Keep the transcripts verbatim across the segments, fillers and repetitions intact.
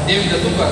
Dia bisa suka.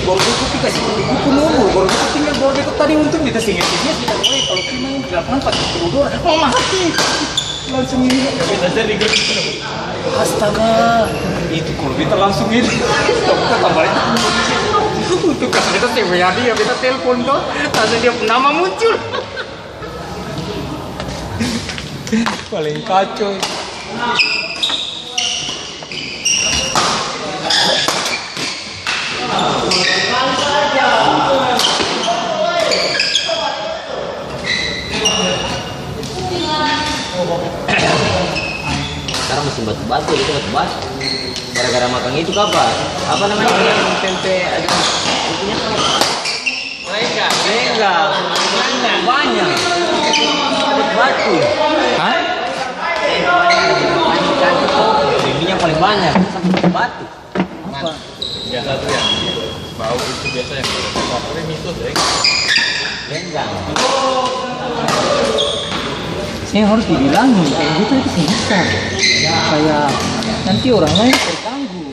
Baru dia kopi kasih kopi buku nunggu, baru dia tinggal, baru dia tadi untung dia kasih ingat dia, kita, "Woi, kalau pi main di lapangan pake peluru dua, mau mati." Langsung ini. Astaga, itu kalau beta langsung itu, kita tambah itu. Untuk kasih beta C W A dia, beta telpon to, langsung dia nama muncul. Paling kacau. Sekarang musim batu-batu, itu batu-batu. Gara-gara makang itu kapa? Apa namanya yang tempe ada itunya? Lenggang. Lenggang. Banyak. Batu. Hah? Ini yang paling banyak. Batu. Apa? Biasa tuh yang bau itu biasa yang favorit mitos, eh. Lenggang. Saya harus dibilangin, kayak gitu itu susah. Kayak nanti orang lain terganggu.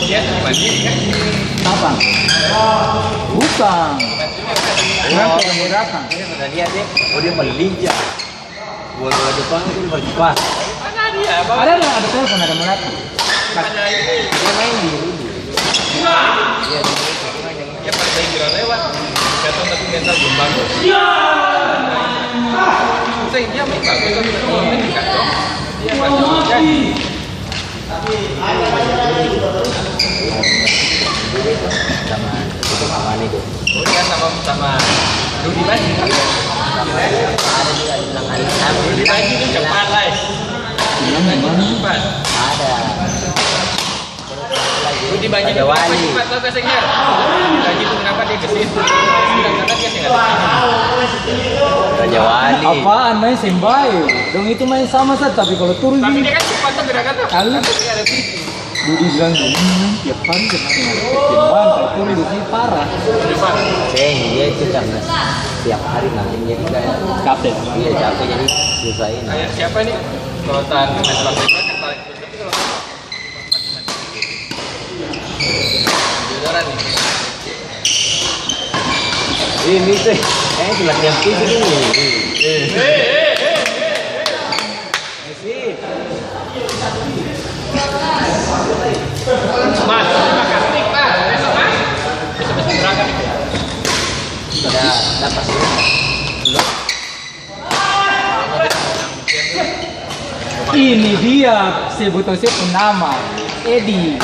Dia mandiri kan? Apa? Bukan. Kenapa kamu datang? Dia pernah lihat deh, oh, dia paling lincah. Buat bola Jepang itu di Jepang. Mana dia? Ada, ada, ada telepon, ada mau datang. Ada ini. Dia main di Rudi. Iya, di Rudi. Dia pas saya kira lewat, kelihatan tapi mental belum bagus. Seng, dia main bagus, tapi belum main di kantong. Dia pas jadi. Sama, sama ini tuh. Oh, dia sama, sama Rudi Banyu. Rudi Banyu itu cepat, guys. Rudi Banyu itu cepat. Ada. Rudi Banyu itu kenapa cepat tau gak, Seng, ya? Rudi Banyu itu kenapa dia ke situ? Karena dia seng ada. Raja Wali. Apaan, main seng bae? Dong itu main sama saja, tapi kalau turun tapi gini. Dia kan cepat tuh gerakan tuh. Kalau dia ada situ. Dudi bilang, "Ini main tiap hari, tiap hari, tiap hari, tiap hari, tiap hari." Seng, dia itu karena tiap hari main, jadi kayak capek. Iya, capek, jadi susah ini. Kayak siapa nih? Kalau tahan main basket kan paling Ini teh, eh, latihan fisik ini. Mas, makasih, Mas. Besok, Mas. Besok, besok berangkat itu. Udah, udah pasti. Ini dia, sebut se pung nama, Edi.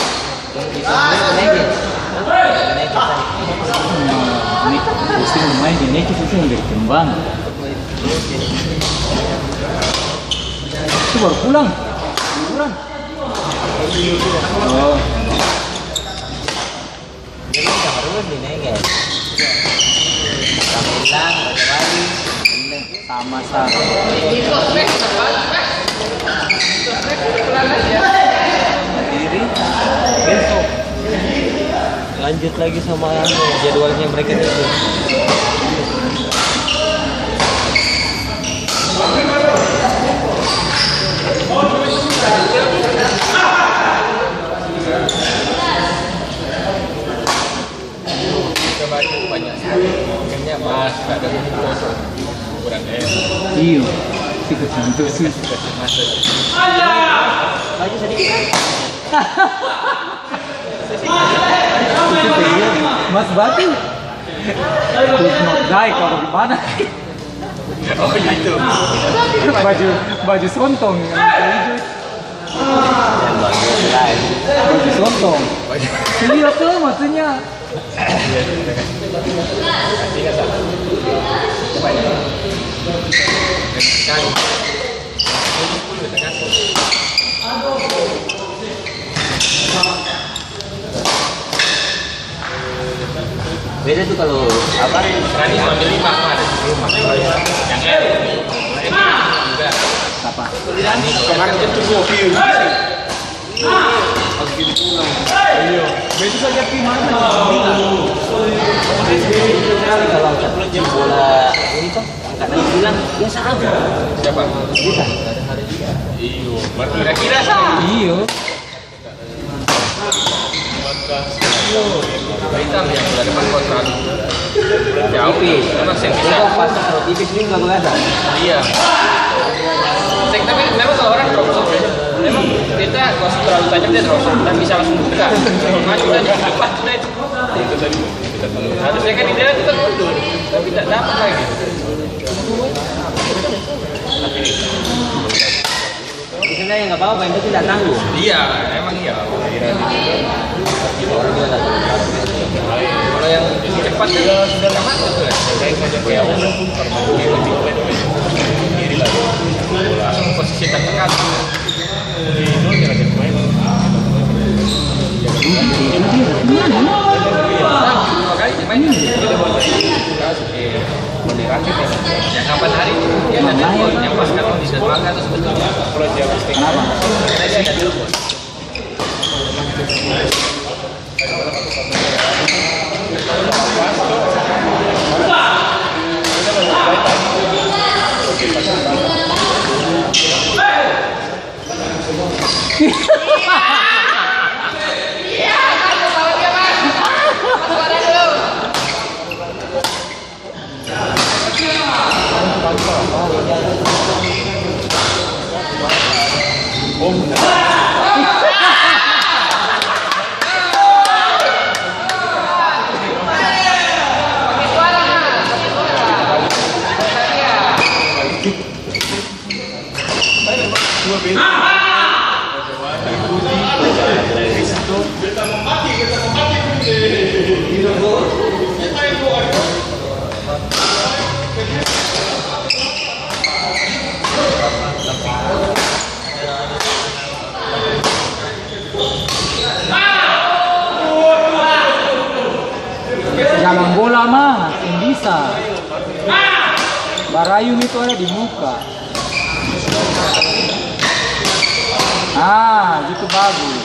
Ini pusing main di Nike, susah berkembang. Itu baru pulang. Liburan. Oh. Jadi, sama dulu di Nege. Sama Ilang, Raja Wali. Sama, sama. Diri, besok. Lanjut lagi sama, anu, jadwalnya mereka itu. Kita baca banyak sekali. Makanya pas ada kosong, kurang, eh. Iyo, kita sentuh sih. Kasih masuk. Baca sedikit, kan? Mas Batu. Terus mau die kalau gimana? Oh, gitu. Baju, baju sontong yang hijau. Baju sontong. Iya tuh, maksudnya. Beda tuh kalau apa? Tadi ambil lima kemarin. Yang L. Apa? Kemarin itu gua view. Pas gini pulang. Iya. Besok saja pi mana? Kalau angkat bola ini tuh, angkat lagi bilang, "Ya, salah." Siapa? Kita. Iyo, berarti kira-kira sama. Iyo. Hitam yang sudah depan kontra. Jauh. Tipis. Memang seng bisa. Itu pas terlalu tipis juga gua rasa. Iya. Seng, tapi memang kalau orang terobos, memang kita kalau terlalu tajam dia terobos, dan bisa langsung buka. Maju dan cepat sudah itu. Harusnya kan di dalam kita mundur, tapi tidak dapat lagi. Sebenarnya nggak apa-apa, yang penting nggak tangguh. Iya, emang iya. Orang juga nggak tangguh. Kalau yang cepat kan sudah lewat, betul ya? Langsung posisi tertekan. Yang kapan hari itu? Yang ada di, yang pas kan di dermaga tuh sebetulnya. Kenapa? Tadi ada telepon. Jalang bola mah seng bisa. Barayun itu ada di muka. Ah, gitu bagus.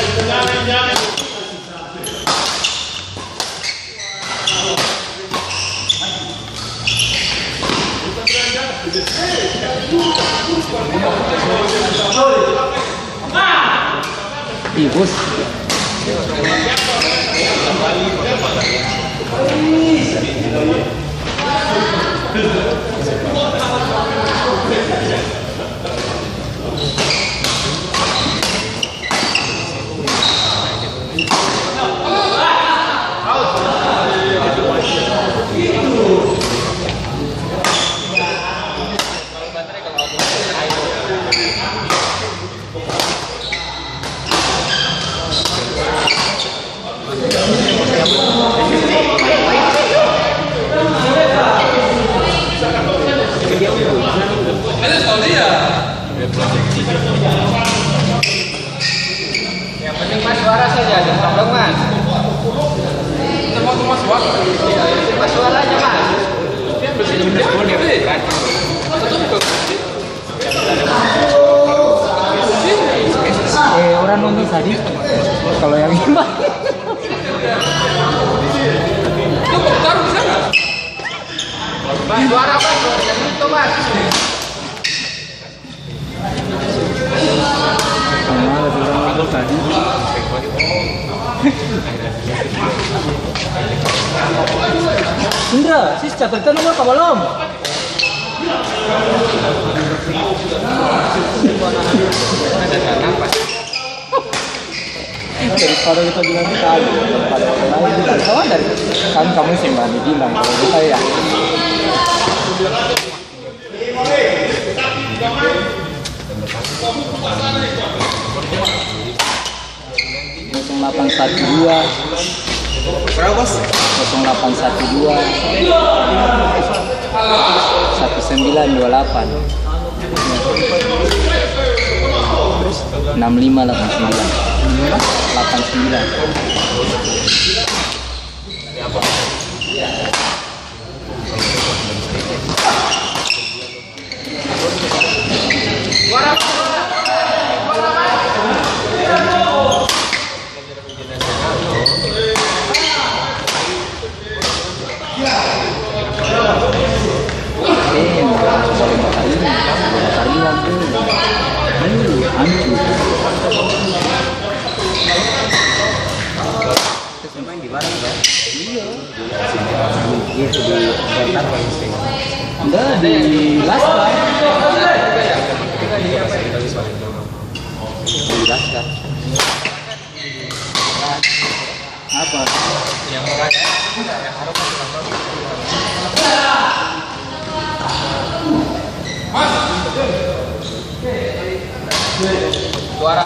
Setengah jam. Ih, bos. Yang penting mas suara saja, jangan dong mas. Iya, yang penting mas suara aja mas. Eh, orang nonton sadis. Kalau yang ini, Pak. Mas, suara, Mas, suara yang itu, Mas. Sama ada orang nonton sadis. Indra, sis, catat nomor ka balom? Daripada kita bilang kita aja, daripada orang lain bilang, "Kawan dari kan kamu sih berani bilang kalau kita ya." Kosong delapan satu dua. Berapa, Bos? Kosong delapan satu dua, satu sembilan dua delapan, enam lima delapan sembilan. Delapan sembilan. Kita seng main di barang, ya? Iya. Itu di Jakarta, ya, sih. Enggak, di Laskar. Di Laskar. Apa? Yang murah, ya? Suara.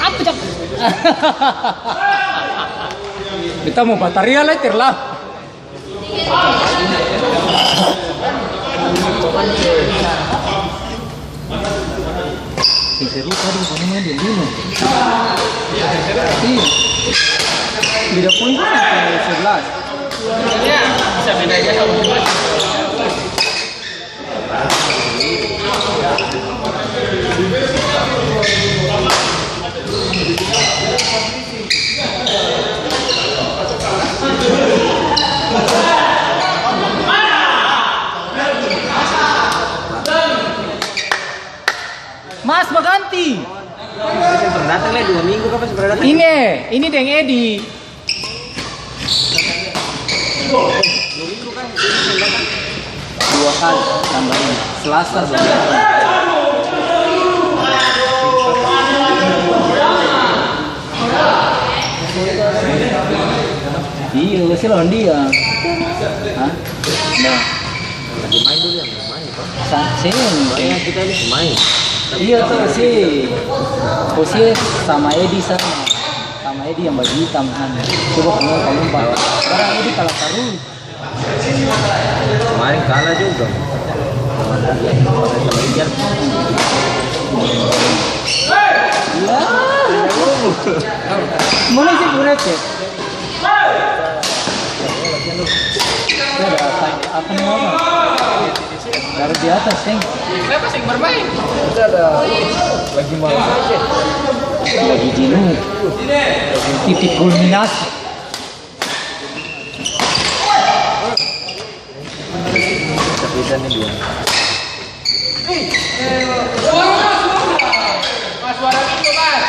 Apa, Cak? Beta mo bataria lai terlambat. Yang seru tadi bukan main di lima. Iya. Beda poin kan sampai sebelas. Iya, bisa beda aja sama. Mas baganti. Ini, ini deng Edi. Dua kali tambahin. Selasa dua kali. Iya, Osi lawan dia. Hah? Nah. Lagi main dulu yang main, Pak. Sa-, sini. Soalnya kita ini pemain. Iya tuh, si Osi sama Edi sama. Sama Edi yang baju hitam, kan. Coba kamu, kamu, Pak. Barang Edi kalah taruh. Kemarin kalah juga. Iya. Mana sih, Buret, ya? Ada apa, apa namanya? Baru di atas, Ceng. Kenapa, Ceng, bermain? Kita ada, lagi malas aja. Lagi jenuh. Titik kulminasi. Tapi kan ini dua. Mas, suara itu, Mas.